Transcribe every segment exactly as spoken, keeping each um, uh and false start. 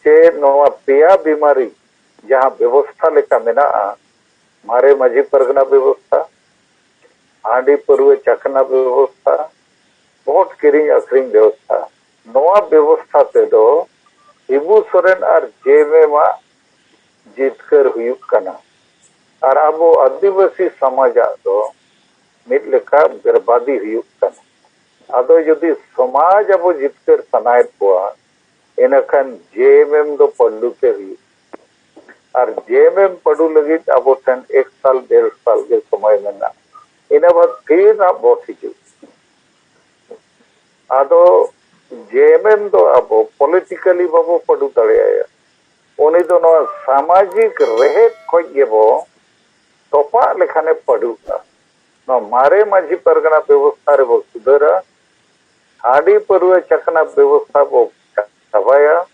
ᱡᱮ ᱱᱚᱣᱟ ᱯᱮᱭᱟ ᱵᱤᱢᱟᱨᱤ ᱡᱟᱦᱟᱸ ᱵᱮᱵᱚᱥᱛᱷᱟ ᱞᱮᱠᱟ ᱢᱮᱱᱟᱜᱼᱟ, ᱢᱟᱨᱮ ᱢᱟᱹᱡᱷᱤ ᱯᱟᱨᱜᱟᱱᱟ ᱵᱮᱵᱚᱥᱛᱷᱟ, ᱦᱟᱺᱰᱤ ᱯᱟᱹᱨᱣᱟᱹ ᱪᱟᱠᱷᱱᱟ ᱵᱮᱵᱚᱥᱛᱷᱟ, ᱵᱷᱳᱴ ᱠᱤᱨᱤᱧ ᱟᱹᱠᱷᱨᱤᱧ ᱵᱮᱵᱚᱥᱛᱷᱟ, ᱱᱚᱣᱟ ᱵᱮᱵᱚᱥᱛᱷᱟ ᱛᱮᱫᱚ ᱦᱤᱵᱩ ᱥᱚᱨᱮᱱ ᱟᱨ ᱡᱮ ᱮᱢ ᱮᱢ ᱟᱜ ᱡᱤᱛᱠᱟᱹᱨ ᱦᱩᱭᱩᱜ ᱠᱟᱱᱟ᱾ ᱟᱨ ᱟᱵᱚ ᱟᱹᱫᱤᱵᱟᱹᱥᱤ ᱥᱚᱢᱟᱡᱟᱜ ᱫᱚ ᱢᱤᱫ ᱞᱮᱠᱟ ᱵᱮᱨᱵᱟᱫᱤ ᱦᱩᱭᱩᱜ ᱠᱟᱱᱟ᱾ ᱟᱫᱚ ᱡᱩᱫᱤ ᱥᱚᱢᱟᱡᱽ ᱟᱵᱚ ᱡᱤᱛᱠᱟᱹᱨ ᱥᱟᱱᱟᱭᱮᱫ ᱠᱚᱣᱟ, ᱤᱱᱟᱹᱠᱷᱟᱱ ᱡᱮ ᱮᱢ ᱮᱢ ᱫᱚ ᱯᱟᱹᱰᱩ ᱛᱮ ᱦᱩᱭᱩᱜ᱾ ᱟᱨ ᱡᱮ ᱮᱢ ᱮᱢ ᱯᱟᱹᱰᱩ ᱞᱟᱹᱜᱤᱫ ᱟᱵᱚ ᱴᱷᱮᱱ ᱮᱠ ᱥᱟᱞ, ᱰᱮᱲ ᱥᱟᱞ ᱜᱮ ᱥᱚᱢᱚᱭ ᱢᱮᱱᱟᱜᱼᱟ᱾ ᱤᱱᱟᱹ ᱵᱟᱫ ᱯᱷᱤᱨ ᱦᱟᱸᱜ ᱵᱷᱳᱴ ᱦᱤᱡᱩᱜ᱾ ᱟᱫᱚ ᱡᱮ ᱮᱢ ᱮᱢ ᱫᱚ ᱟᱵᱚ ᱯᱚᱞᱤᱴᱤᱠᱟᱞᱤ ᱵᱟᱵᱚ ᱯᱟᱹᱰᱩ ᱫᱟᱲᱮᱭᱟᱭᱟ᱾ ᱩᱱᱤ ᱫᱚ ᱱᱚᱣᱟ ᱥᱟᱢᱟᱡᱤᱠ ᱨᱮᱦᱮᱫ ᱠᱷᱚᱡ ᱜᱮᱵᱚ ᱛᱚᱯᱟᱜ ᱞᱮᱠᱷᱟᱱᱮ ᱯᱟᱹᱰᱩᱜᱼᱟ᱾ ᱱᱚᱣᱟ ᱢᱟᱨᱮ ᱢᱟᱹᱡᱷᱤ ᱯᱟᱨᱜᱟᱱᱟ ᱵᱮᱵᱚᱥᱛᱷᱟ ᱨᱮᱵᱚ ᱥᱩᱫᱷᱟᱹᱨᱟ, ᱦᱟᱺᱰᱤ ᱯᱟᱹᱨᱣᱟᱹ ᱪᱟᱠᱷᱱᱟ ᱵᱮᱵᱚᱥᱛᱷᱟ ᱵᱚ ᱪᱟᱵᱟᱭᱟ,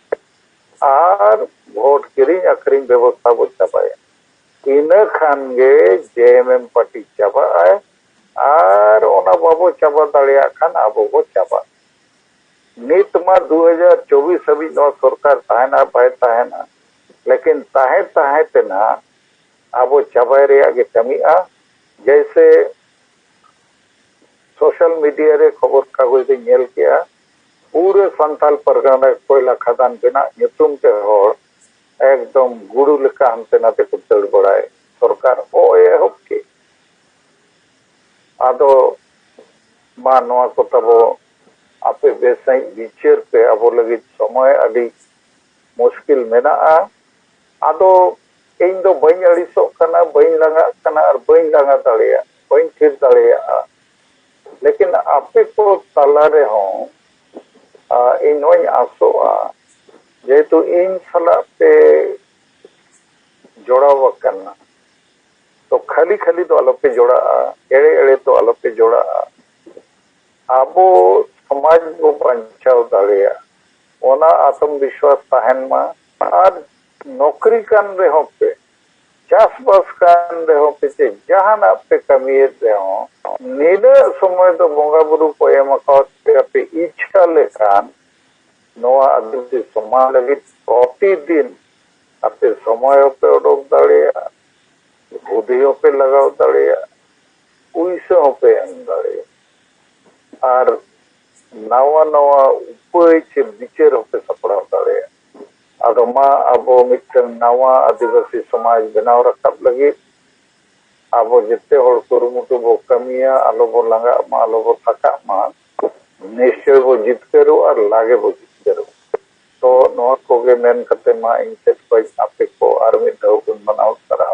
ᱟᱨ ᱵᱷᱳᱴ ᱠᱤᱨᱤᱧ ᱟᱹᱠᱷᱨᱤᱧ ᱵᱮᱵᱚᱥᱛᱷᱟ ᱵᱚ ᱪᱟᱵᱟᱭᱟ᱾ ᱤᱱᱟᱹ ᱠᱷᱟᱱ ᱜᱮ ᱡᱮ ᱮᱢ ᱮᱢ ᱯᱟᱨᱴᱤ ᱪᱟᱵᱟᱜ ᱟᱭ, ᱟᱨ ᱚᱱᱟ ᱵᱟᱵᱚ ᱪᱟᱵᱟ ᱫᱟᱲᱮᱭᱟᱜ ᱠᱷᱟᱱ ᱟᱵᱚ ᱵᱚ ᱪᱟᱵᱟᱜ᱾ ᱱᱤᱛ ᱢᱟ ᱫᱩ ᱦᱟᱡᱟᱨ ᱪᱚᱵᱵᱤᱥ ᱦᱟᱹᱵᱤᱡ ᱱᱚᱣᱟ ᱥᱚᱨᱠᱟᱨ ᱛᱟᱦᱮᱱᱟ ᱵᱟᱭ ᱛᱟᱦᱮᱱᱟ, ᱞᱮᱠᱤᱱ ᱛᱟᱦᱮᱸ ᱛᱟᱦᱮᱸ ᱛᱮ ᱱᱟᱦᱟᱜ ᱟᱵᱚ ᱪᱟᱵᱟᱭ ᱨᱮᱭᱟᱜ ᱜᱮ ᱠᱟᱹᱢᱤᱜᱼᱟ᱾ ᱡᱮᱭᱥᱮ ᱥᱳᱥᱟᱞ ᱢᱤᱰᱤᱭᱟ ᱨᱮ ᱠᱷᱚᱵᱚᱨ ᱠᱟᱜᱚᱡᱽ ᱨᱮ ᱧᱮᱞ ᱠᱮᱜᱼᱟ, ᱯᱩᱨᱟᱹ ᱥᱟᱱᱛᱟᱞ ᱯᱟᱨᱜᱟᱱᱟ ᱨᱮ ᱠᱚᱭᱞᱟ ᱠᱷᱟᱫᱟᱱ ᱵᱮᱱᱟᱜ ᱧᱩᱛᱩᱢ ᱛᱮ ᱦᱚᱲ ᱮᱠᱫᱚᱢ ᱜᱩᱰᱩ ᱞᱮᱠᱟ ᱦᱟᱱᱛᱮ ᱱᱟᱛᱮ ᱠᱚ ᱫᱟᱹᱲ ᱵᱟᱲᱟᱭ᱾ ᱥᱚᱨᱠᱟᱨ ᱦᱚᱸ ᱮᱦᱚᱵ ᱠᱮᱫ᱾ ᱟᱫᱚ ᱢᱟ ᱱᱚᱣᱟ ᱠᱚ ᱛᱟᱵᱚ ᱟᱯᱮ ᱵᱮᱥ ᱥᱟᱺᱦᱤᱡ ᱵᱤᱪᱟᱹᱨ ᱯᱮ, ᱟᱵᱚ ᱞᱟᱹᱜᱤᱫ ᱥᱚᱢᱚᱭ ᱟᱹᱰᱤ ᱢᱩᱥᱠᱤᱞ ᱢᱮᱱᱟᱜᱼᱟ᱾ ᱟᱫᱚ ᱤᱧ ᱫᱚ ᱵᱟᱹᱧ ᱟᱹᱲᱤᱥᱚᱜ ᱠᱟᱱᱟ, ᱵᱟᱹᱧ ᱞᱟᱸᱜᱟᱜ ᱠᱟᱱᱟ ᱟᱨ ᱵᱟᱹᱧ ᱞᱟᱸᱜᱟ ᱫᱟᱲᱮᱭᱟᱜ, ᱵᱟᱹᱧ ᱛᱷᱤᱨ ᱫᱟᱲᱮᱭᱟᱜᱼᱟ᱾ ᱞᱮᱠᱤᱱ ᱟᱯᱮ ᱠᱚ ᱛᱟᱞᱟ ᱨᱮᱦᱚᱸ, ᱟ, ᱤᱧ ᱱᱚᱣᱟᱧ ᱟᱥᱚᱜᱼᱟ, ᱡᱮᱦᱮᱛᱩ ᱤᱧ ᱥᱟᱞᱟᱜ ᱯᱮ ᱡᱚᱲᱟᱣ ᱟᱠᱟᱱᱟ, ᱛᱚ ᱠᱷᱟᱹᱞᱤ ᱠᱷᱟᱹᱞᱤ ᱫᱚ ᱟᱞᱚᱯᱮ ᱡᱚᱲᱟᱜᱼᱟ, ᱮᱲᱮ ᱮᱲᱮ ᱫᱚ ᱟᱞᱚᱯᱮ ᱡᱚᱲᱟᱜᱼᱟ᱾ ᱟᱵᱚ ᱥᱚᱢᱟᱡᱽ ᱵᱚ ᱵᱟᱧᱪᱟᱣ ᱫᱟᱲᱮᱭᱟᱜᱼᱟ, ᱚᱱᱟ ᱟᱛᱢᱚ ᱵᱤᱥᱣᱟᱥ ᱛᱟᱦᱮᱱ ᱢᱟ᱾ ᱟᱨ ᱱᱚᱠᱨᱤ ᱠᱟᱱ ᱨᱮᱦᱚᱸ ᱯᱮ, ᱪᱟᱥᱵᱟᱥ ᱠᱟᱱ ᱨᱮᱦᱚᱸ ᱯᱮ, ᱪᱮ ᱡᱟᱦᱟᱱᱟᱜ ᱯᱮ ᱠᱟᱹᱢᱤᱭᱮᱫ ᱨᱮᱦᱚᱸ, ᱱᱤᱱᱟᱹᱜ ᱥᱚᱢᱚᱭ ᱫᱚ ᱵᱚᱸᱜᱟ ᱵᱩᱨᱩ ᱠᱚ ᱮᱢ ᱟᱠᱟᱫ ᱯᱮᱭᱟ, ᱯᱮ ᱤᱪᱪᱷᱟ ᱞᱮᱠᱷᱟᱱ ᱱᱚᱣᱟ ᱟᱹᱫᱤᱵᱟᱹᱥᱤ ᱥᱚᱢᱟᱡᱽ ᱞᱟᱹᱜᱤᱫ ᱯᱨᱚᱛᱤᱫᱤᱱ ᱟᱯᱮ ᱥᱚᱢᱚᱭ ᱦᱚᱸᱯᱮ ᱚᱰᱚᱠ ᱫᱟᱲᱮᱭᱟᱜᱼᱟ, ᱵᱩᱫᱷᱤ ᱦᱚᱸᱯᱮ ᱞᱟᱜᱟᱣ ᱫᱟᱲᱮᱭᱟᱜᱼᱟ, ᱯᱩᱭᱥᱟᱹ ᱦᱚᱸᱯᱮ ᱮᱢ ᱫᱟᱲᱮᱭᱟᱜᱼᱟ, ᱟᱨ ᱱᱟᱣᱟ ᱱᱟᱣᱟ ᱩᱯᱟᱹᱭ ᱪᱮ ᱵᱤᱪᱟᱹᱨ ᱦᱚᱸᱯᱮ ᱥᱟᱯᱲᱟᱣ ᱫᱟᱲᱮᱭᱟᱜᱼᱟ᱾ ᱟᱫᱚ ᱢᱟ, ᱟᱵᱚ ᱢᱤᱫᱴᱟᱝ ᱱᱟᱣᱟ ᱟᱹᱫᱤᱵᱟᱹᱥᱤ ᱥᱚᱢᱟᱡᱽ ᱵᱮᱱᱟᱣ ᱨᱟᱠᱟᱵ ᱞᱟᱹᱜᱤᱫ ᱟᱵᱚ ᱡᱮᱛᱮ ᱦᱚᱲ ᱠᱩᱨᱩᱢᱩᱴᱩ ᱵᱚ ᱠᱟᱹᱢᱤᱭᱟ, ᱟᱞᱚ ᱵᱚ ᱞᱟᱸᱜᱟᱜ ᱢᱟ, ᱟᱞᱚ ᱵᱚ ᱛᱷᱟᱠᱟᱜ ᱢᱟ, ᱱᱤᱥᱪᱚᱭ ᱵᱚ ᱡᱤᱛᱠᱟᱹᱨᱚᱜᱼᱟ, ᱞᱟᱜᱮ ᱵᱚ ᱡᱤᱛᱠᱟᱹᱨᱚᱜᱼᱟ᱾ ᱛᱚ ᱱᱚᱣᱟ ᱠᱚᱜᱮ ᱢᱮᱱ ᱠᱟᱛᱮ ᱢᱟ ᱤᱧ ᱥᱮᱫ ᱠᱷᱚᱱ ᱟᱯᱮ ᱠᱚ ᱟᱨ ᱢᱤᱫ ᱫᱷᱟᱣ ᱵᱚᱱ ᱢᱟᱱᱟᱣ ᱥᱟᱨᱦᱟᱣ᱾